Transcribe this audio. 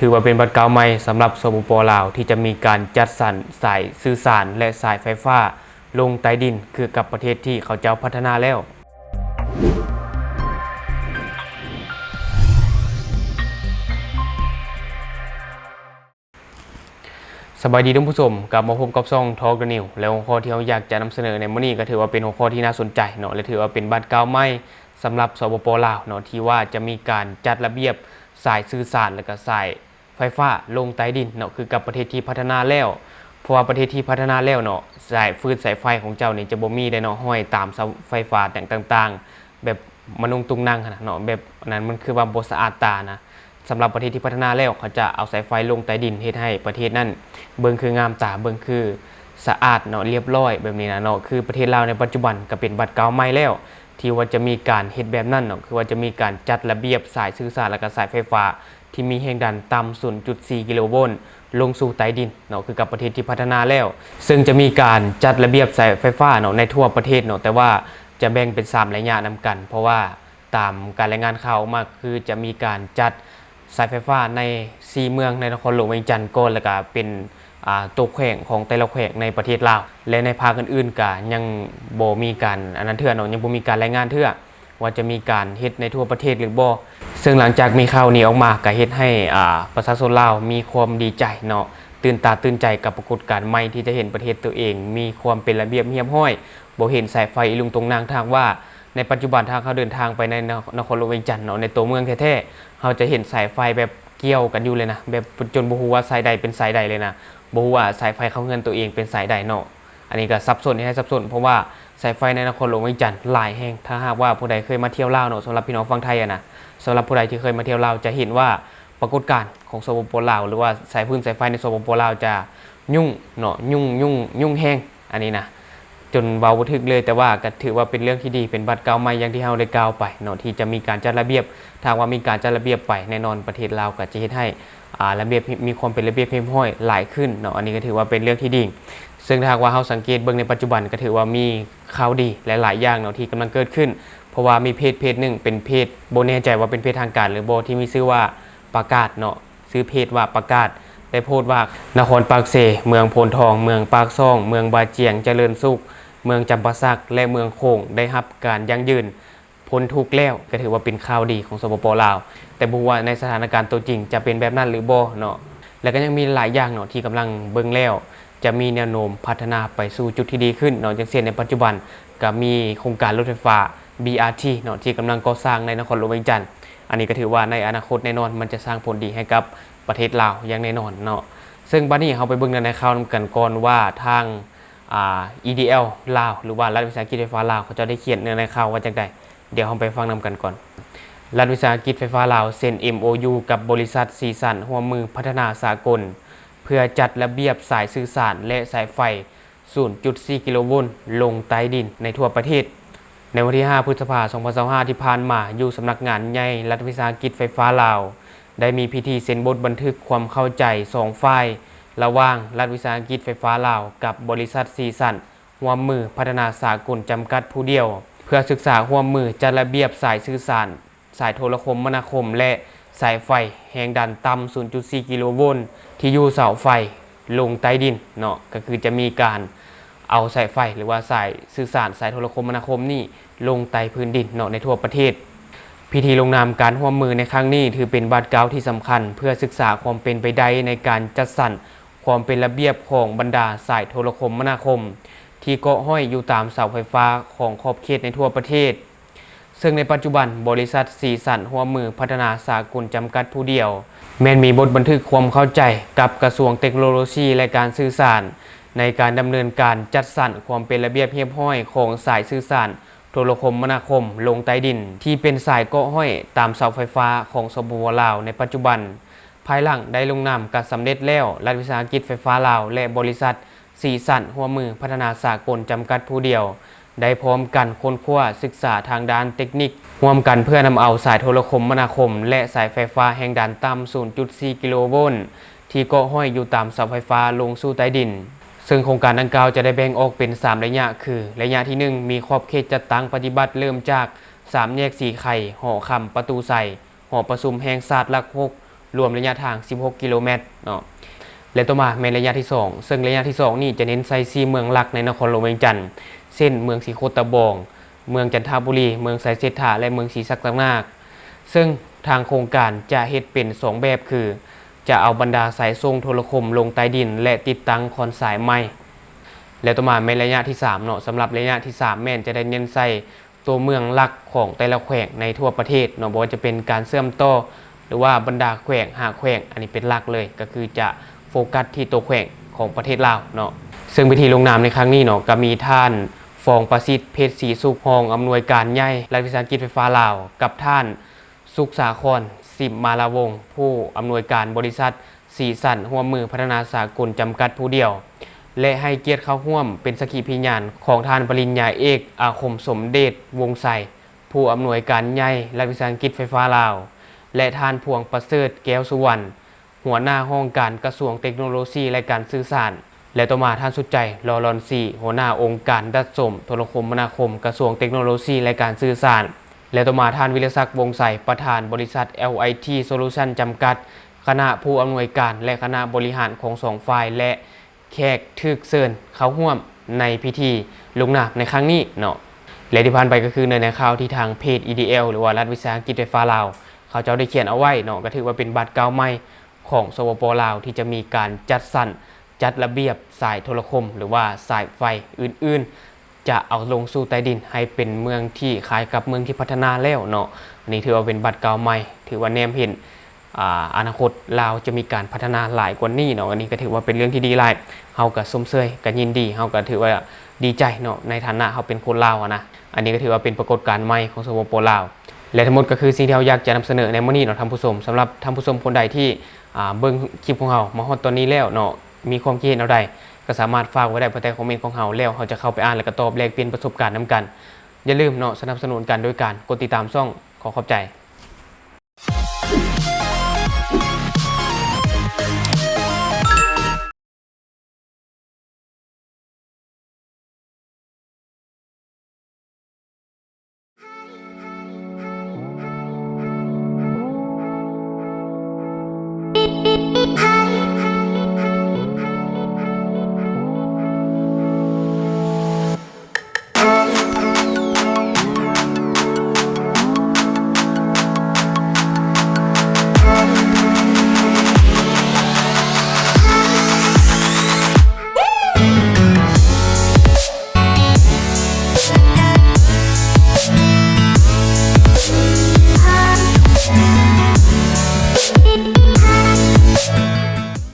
ຖືວ່າເປັນບາດກ້າວໃໝ່ສຳລັບ ສປປ ລາວ ທີ່ຈະມີການຈັດສັນສາຍສື່ສານ ແລະ ສາຍໄຟຟ້າລົງໃຕ້ດິນ ຄືກັບປະເທດທີ່ເຂົາເຈົ້າພັດທະນາແລ້ວ. ສະບາຍດີທ່ານຜູ້ຊົມ, ກັບມາພົບກັບຊ່ອງ Talk the News ແລະ ຫົວຂໍ້ທີ່ເຮົາຢາກຈະນຳສະເໜີໃນມື້ນີ້ ກໍຖືວ່າເປັນຫົວຂໍ້ທີ່ໜ້າສົນໃຈເນາະ ແລະ ຖືວ່າເປັນບາດກ້າວໃໝ່ສຳລັບ ສປປ ລາວເນາະ ທີ່ວ່າຈະມີການຈັດລະບຽບສາຍສື່ສານ ແລະ ກະສາຍໄຟຟ້າລົງໃຕ້ດິນເນາະ ຄືກັບປະເທດທີ່ພັດທະນາແລ້ວ. ເພາະວ່າປະເທດທີ່ພັດທະນາແລ້ວເນາະ ສາຍຟືດສາຍໄຟຂອງເຈົ້ານີ້ຈະບໍ່ມີໄດ໋ເນາະ ຫ້ອຍຕາມເສົາໄຟຟ້າແຕ່ງຕ່າງໆ ແບບມານຸງຕຸງນັງຫັ້ນນະເນາະ ແບບອັນນັ້ນມັນຄືວ່າບໍ່ສະອາດຕານະ. ສຳລັບປະເທດທີ່ພັດທະນາແລ້ວ ເຂົາຈະເອົາສາຍໄຟລົງໃຕ້ດິນ ເຮັດໃຫ້ປະເທດນັ້ນເບິ່ງຄືງາມຕາ ເບິ່ງຄືສະອາດເນາະ ລຽບລ້ອຍແບບນີ້ນະເນາະ. ຄືປະເທດລາວໃນປັດຈຸບັນກໍເປັນບາດກ້າວໃໝ່ແລ້ວ ທີ່ວ່າຈະມີການເຮັດແບບນັ້ນເນາະ ຄືວ່າຈະມີການຈັດລະບຽບສາຍສື່ສານ ແລະ ກະສາຍໄຟຟ້າ ທີ່ມີແຮງດັນຕ່ຳສູນຈຸດສີ່ກິໂລໂວນລົງສູ່ໃຕ້ດິນເນາະ ຄືກັບປະເທດທີ່ພັດທະນາແລ້ວ. ເຊິ່ງຈະມີການຈັດລະບຽບສາຍໄຟຟ້າເນາະ ໃນທົ່ວປະເທດເນາະ ແຕ່ວ່າຈະແບ່ງເປັນສາມໄລຍະນຳກັນ ເພາະວ່າຕາມການລາຍງານຂ່າວອອກມາ ຄືຈະມີການຈັດສາຍໄຟຟ້າໃນສີ່ເມືອງໃນນະຄອນຫຼວງວຽງຈັນກ່ອນ ແລ້ວກະເປັນ ອ່າ ຕົວແຂວງຂອງແຕ່ລະແຂວງໃນປະເທດລາວ ແລະ ໃນພາກອື່ນໆກະຍັງບໍ່ມີການອັນນັ້ນເທື່ອເນາະ ຍັງບໍ່ມີການລາຍງານເທື່ອ ວ່າຈະມີການເຮັດໃນທົ່ວປະເທດຫຼືບໍ່. ເຊິ່ງຫຼັງຈາກມີຂ່າວນີ້ອອກມາ ກະເຮັດໃຫ້ ອ່າ ປະຊາຊົນລາວມີຄວາມດີໃຈເນາະ ຕື່ນຕາຕື່ນໃຈກັບປາກົດການໃໝ່ທີ່ຈະເຫັນປະເທດຕົວເອງມີຄວາມເປັນລະບຽບຮຽບຮ້ອຍ ບໍ່ເຫັນສາຍໄຟອີລຸງຕຸງນັງ. ຖ້າຫາກວ່າໃນປັດຈຸບັນ ຖ້າເຮົາເດີນທາງໄປໃນນະ ນະຄອນຫຼວງວຽງຈັນເນາະ ໃນຕົວເມືອງແທ້ໆ ເຮົາຈະເຫັນສາຍໄຟແບບກ່ຽວກັນຢູ່ເລີຍນະ ແບບຈົນບໍ່ຮູ້ວ່າສາຍໃດເປັນສາຍໃດເລີຍນະ ບໍ່ຮູ້ວ່າສາຍໄຟເຂົ້າເຮືອນຕົວເອງເປັນສາຍໃດເນາະ. ອັນນີ້ກໍສັບສົນ ເຮັດໃຫ້ສັບສົນ ເພາະວ່າສາຍໄຟໃນນະຄອນຫຼວງວຽງຈັນຫຼາຍແຫ່ງ. ຖ້າຫາກວ່າຜູ້ໃດເຄີຍມາທ່ຽວລາວເນາະ ສຳລັບພີ່ນ້ອງຝັ່ງໄທຫັ້ນນະ ສຳລັບຜູ້ໃດທີ່ເຄີຍມາທ່ຽວລາວຈະເຫັນວ່າປາກົດການຂອງ ສປປ ລາວ ຫຼືວ່າສາຍຟືນສາຍໄຟໃນ ສປປ ລາວ ຈະຫຍຸ້ງເນາະ ຫຍຸ້ງ ຫຍຸ້ງ ຫຍຸ້ງແຮງ ອັນນີ້ນະ ຈົນເວົ້າບໍ່ຖືກເລີຍ. ແຕ່ວ່າກໍຖືວ່າເປັນເລື່ອງທີ່ດີ ເປັນບາດກ້າວໃໝ່ຢ່າງທີ່ເຮົາໄດ້ກ່າວໄປເນາະ ທີ່ຈະມີການຈັດລະບຽບ. ຖ້າຫາກວ່າມີການຈັດລະບຽບໄປ ແນ່ນອນປະເທດລາວກໍຈະເຮັດໃຫ້ ອ່າ ລະບຽບ ມີຄວາມເປັນລະບຽບຮຽບຮ້ອຍຫຼາຍຂຶ້ນເນາະ. ອັນນີ້ກໍຖືວ່າເປັນເລື່ອງທີ່ດີ. ເຊິ່ງຖ້າຫາກວ່າເຮົາສັງເກດເບິ່ງໃນປັດຈຸບັນ ກໍຖືວ່າມີຂ່າວດີຫຼາຍໆຢ່າງເນາະ ທີ່ກຳລັງເກີດຂຶ້ນ ເພາະວ່າມີເພຈເພຈໜຶ່ງ ເປັນເພຈ ບໍ່ແນ່ໃຈວ່າເປັນເພຈທາງການຫຼືບໍ່ ທີ່ມີຊື່ວ່າປາກາດເນາະ ຊື່ເພຈວ່າປາກາດ ໄດ້ໂພສວ່າ ນະຄອນປາກເຊ, ເມືອງໂພນທອງ, ເມືອງປາກຊ່ອງ, ເມືອງບາຈຽງ, ຈະເລີນສຸກ, ເມືອງຈຳປາສັກ ແລະ ເມືອງໂຂງ ໄດ້ຮັບການຢັ້ງຢືນ ພົ້ນທຸກແລ້ວ ກໍຖືວ່າເປັນຂ່າວດີຂອງ ສປປ ລາວ ແຕ່ບໍ່ຮູ້ວ່າໃນສະຖານະການຕົວຈິງຈະເປັນແບບນັ້ນຫຼືບໍ່ເນາະ. ແລະ ກໍຍັງມີຫຼາຍຢ່າງເນາະ ທີ່ກຳລັງເບິ່ງແລ້ວຈະມີແນວໂນ້ມພັດທະນາໄປສູ່ຈຸດທີ່ດີຂຶ້ນເນາະ ຢ່າງເຊັ່ນໃນປັດຈຸບັນກໍມີໂຄງການລົດໄຟຟ້າ ບີອາທີ ເນາະ ທີ່ກຳລັງກໍ່ສ້າງໃນນະຄອນຫຼວງວຽງຈັນ. ອັນນີ້ກໍຖືວ່າໃນອະນາຄົດແນ່ນອນມັນຈະສ້າງຜົນດີໃຫ້ກັບປະເທດລາວຢ່າງແນ່ນອນເນາະ. ເຊິ່ງບັດນີ້ເຮົາໄປເບິ່ງເນື້ອໃນຂ່າວນຳກັນກ່ອນວ່າທາງ ອ່າ ອີດີແອລ ລາວ ຫຼືວ່າລັດວິສາຫະກິດໄຟຟ້າລາວ ເຂົາເຈົ້າໄດ້ຂຽນເນື້ອໃນຂ່າວວ່າຈັ່ງໃດ. ດຽວເຮົາໄປຟັງນຳກັນກ່ອນ. ລັດວິສາຫະກິດໄຟຟ້າລາວເຊັນ ເອັມໂອຢູ ກັບບໍລິສັດຊີສັນຮ່ວມມືພັດທະນາສາກົນ ເພື່ອຈັດລະບຽບສາຍສື່ສານ ແລະ ສາຍໄຟສູນຈຸດສີ່ກິໂລໂວນລົງໃຕ້ດິນໃນທົ່ວປະເທດ. ໃນວັນທີຫ້າ ພຶດສະພາ ສອງພັນຊາວຫ້າ ທີ່ຜ່ານມາ ຢູ່ສຳນັກງານໃຫຍ່ລັດວິສາຫະກິດໄຟຟ້າລາວ ໄດ້ມີພິທີເຊັນບົດບັນທຶກຄວາມເຂົ້າໃຈສອງຝ່າຍ ລະຫວ່າງລັດວິສາຫະກິດໄຟຟ້າລາວ ກັບບໍລິສັດຊີສັນ ຮ່ວມມືພັດທະນາສາກົນຈຳກັດຜູ້ດຽວ ເພື່ອສຶກສາຮ່ວມມືຈັດລະບຽບສາຍສື່ສານ, ສາຍໂທລະຄົມມະນາຄົມ ແລະ ສາຍໄຟແຮງດັນຕ່ຳສູນຈຸດສີ່ກິໂລໂວນ ທີ່ຢູ່ເສົາໄຟລົງໃຕ້ດິນເນາະ, ກໍຄືຈະມີການເອົາສາຍໄຟ ຫຼືວ່າສາຍສື່ສານ, ສາຍໂທລະຄົມມະນາຄົມນີ້ລົງໃຕ້ພື້ນດິນເນາະ ໃນທົ່ວປະເທດ. ພິທີລົງນາມການຮ່ວມມືໃນຄັ້ງນີ້ ຖືເປັນບາດກ້າວທີ່ສຳຄັນ ເພື່ອສຶກສາຄວາມເປັນໄປໄດ້ໃນການຈັດສັນ ຄວາມເປັນລະບຽບຂອງບັນດາສາຍໂທລະຄົມມະນາຄົມ ທີ່ເກາະຫ້ອຍຢູ່ຕາມເສົາໄຟຟ້າຂອງຂອບເຂດໃນທົ່ວປະເທດ. ເຊິ່ງໃນປັດຈຸບັນ ບໍລິສັດສີສັນຮ່ວມມືພັດທະນາສາກົນຈຳກັດຜູ້ດຽວ ແມ່ນມີບົດບັນທຶກຄວາມເຂົ້າໃຈກັບກະຊວງເຕັກໂນໂລຊີ ແລະ ການສື່ສານ ໃນການດຳເນີນການຈັດສັນຄວາມເປັນລະບຽບຮຽບຮ້ອຍຂອງສາຍສື່ສານໂທລະຄົມມະນາຄົມລົງໃຕ້ດິນ ທີ່ເປັນສາຍເກາະຫ້ອຍຕາມເສົາໄຟຟ້າຂອງ ສປປ ລາວ ໃນປັດຈຸບັນ. ພາຍຫຼັງໄດ້ລົງນາມກັນສຳເລັດແລ້ວ, ລັດວິສາຫະກິດໄຟຟ້າລາວ ແລະ ບໍລິສັດສີສັນຮ່ວມມືພັດທະນາສາກົນຈຳກັດຜູ້ດຽວ ໄດ້ພ້ອມກັນຄົ້ນຄວ້າສຶກສາທາງດ້ານເຕັກນິກຮ່ວມກັນ ເພື່ອນຳເອົາສາຍໂທລະຄົມມະນາຄົມ ແລະ ສາຍໄຟຟ້າແຮງດັນຕ່ຳສູນຈຸດສີ່ກິໂລໂວນ ທີ່ເກາະຫ້ອຍຢູ່ຕາມເສົາໄຟຟ້າລົງສູ່ໃຕ້ດິນ. ເຊິ່ງໂຄງການດັ່ງກ່າວຈະໄດ້ແບ່ງອອກເປັນສາມໄລຍະ ຄື ໄລຍະທີໜຶ່ງ ມີຂອບເຂດຈັດຕັ້ງປະຕິບັດເລີ່ມຈາກສາມແຍກສີໄຄ, ຫໍຄຳປະຕູໄຊ, ຫໍປະຊຸມແຫ່ງຊາດຫຼັກຫົກ ລວມໄລຍະທາງສິບຫົກກິໂລແມັດເນາະ. ແລະ ຕໍ່ມາແມ່ນໄລຍະທີສອງ ເຊິ່ງໄລຍະທີສອງນີ້ຈະເນັ້ນໃສ່ສີ່ເມືອງຫຼັກໃນນະຄອນຫຼວງວຽງຈັນ ເຊັ່ນ ເມືອງສີໂຄດຕະບອງ, ເມືອງຈັນທະບູລີ, ເມືອງໄຊເສດຖາ ແລະ ເມືອງສີສັກຕະນາກ. ເຊິ່ງທາງໂຄງການຈະເຮັດເປັນສອງແບບ ຄື ຈະເອົາບັນດາສາຍສົ່ງໂທລະຄົມລົງໃຕ້ດິນ ແລະ ຕິດຕັ້ງຄອນສາຍໃໝ່. ແລະ ຕໍ່ມາແມ່ນໄລຍະທີສາມເນາະ. ສຳລັບໄລຍະທີສາມແມ່ນຈະໄດ້ເນັ້ນໃສ່ຕົວເມືອງຫຼັກຂອງແຕ່ລະແຂວງໃນທົ່ວປະເທດເນາະ, ບໍ່ວ່າຈະເປັນການເຊື່ອມຕໍ່ ຫຼືວ່າບັນດາແຂວງ ຫ້າແຂວງ ອັນນີ້ເປັນຫຼັກເລີຍ ກໍຄືຈະໂຟກັສທີ່ຕົວແຂວງຂອງປະເທດລາວເນາະ. ເຊິ່ງພິທີລົງນາມໃນຄັ້ງນີ້ເນາະ ກໍມີທ່ານ ຟອງປະສິດ ເພັດສີສຸກ ຮອງອຳນວຍການໃຫຍ່ລັດວິສາຫະກິດໄຟຟ້າລາວ ກັບທ່ານ ສຸກສາຄອນ ສິມມາລາວົງ ຜູ້ອຳນວຍການບໍລິສັດສີສັນຮ່ວມມືພັດທະນາສາກົນຈຳກັດຜູ້ດຽວ ແລະ ໃຫ້ກຽດເຂົ້າຮ່ວມເປັນສັກຂີພິຍານຂອງທ່ານປະລິນຍາເອກ ອາຄົມສົມເດດ ວົງໄຊ ຜູ້ອຳນວຍການໃຫຍ່ລັດວິສາຫະກິດໄຟຟ້າລາວ ແລະ ທ່ານ ພວງປະເສີດ ແກ້ວສຸວັນ ຫົວໜ້າຫ້ອງການກະຊວງເຕັກໂນໂລຊີ ແລະ ການສື່ສານ ແລະ ຕໍ່ມາທ່ານ ສຸດໃຈ ລໍລອນສີ ຫົວໜ້າອົງການດັດສົມໂທລະຄົມມະນາຄົມ ກະຊວງເຕັກໂນໂລຊີ ແລະ ການສື່ສານ ແລະ ຕໍ່ມາທ່ານ ວິລະສັກ ວົງໄຊ ປະທານບໍລິສັດ ແອລໄອທີ ໂຊລູຊັນ ຈຳກັດ, ຄະນະຜູ້ອຳນວຍການ ແລະ ຄະນະບໍລິຫານຂອງສອງຝ່າຍ ແລະ ແຂກຖືກເຊີນເຂົ້າຮ່ວມໃນພິທີລົງນາມໃນຄັ້ງນີ້ເນາະ. ແລະ ທີ່ຜ່ານໄປກໍຄືເນື້ອໃນຂ່າວທີ່ທາງເພຈ ອີ ດີ ແອລ ຫຼືວ່າລັດວິສາຫະກິດໄຟຟ້າລາວ ເຂົາເຈົ້າໄດ້ຂຽນເອົາໄວ້ເນາະ, ກໍຖືວ່າເປັນບາດກ້າວໃໝ່ຂອງ ສປປ ລາວ ທີ່ຈະມີການຈັດສັນ ຈັດລະບຽບສາຍໂທລະຄົມ ຫຼືວ່າສາຍໄຟອື່ນໆ ຈະເອົາລົງສູ່ໃຕ້ດິນ ໃຫ້ເປັນເມືອງທີ່ຄ້າຍກັບເມືອງທີ່ພັດທະນາແລ້ວເນາະ. ອັນນີ້ຖືວ່າເປັນບາດກ້າວໃໝ່ ຖືວ່າແນມເຫັນ ອ່າ ອະນາຄົດລາວຈະມີການພັດທະນາຫຼາຍກວ່ານີ້ເນາະ. ອັນນີ້ກໍຖືວ່າເປັນເລື່ອງທີ່ດີຫຼາຍ, ເຮົາກໍຊົມເຊີຍ ກໍຍິນດີ, ເຮົາກໍຖືວ່າດີໃຈເນາະ ໃນຖານະເຮົາເປັນຄົນລາວຫັ້ນນະ. ອັນນີ້ກໍຖືວ່າເປັນປາກົດການໃໝ່ຂອງ ສປປ ລາວ ແລະ ທັງໝົດກໍຄືສິ່ງທີ່ເຮົາຢາກຈະນຳສະເໜີໃນມື້ນີ້ເນາະທ່ານຜູ້ຊົມ. ສຳລັບທ່ານຜູ້ຊົມຄົນໃດທີ່ ອ່າ ເບິ່ງຄລິບຂອງເຮົາມາຮອດຕອນນີ້ແລ້ວເນາະ ມີຄວາມຄິດເຫັນແນວໃດ ກໍສາມາດຝາກໄວ້ໄດ້ພາຍໃຕ້ຄອມເມັນຂອງເຮົາ ແລ້ວເຮົາຈະເຂົ້າໄປອ່ານ ແລະ ກໍຕອບແລກປ່ຽນປະສົບການນຳກັນ. ຢ່າລືມເນາະ ສະໜັບສະໜູນກັນໂດຍການກົດຕິດຕາມຊ່ອງ. ຂໍຂອບໃຈ.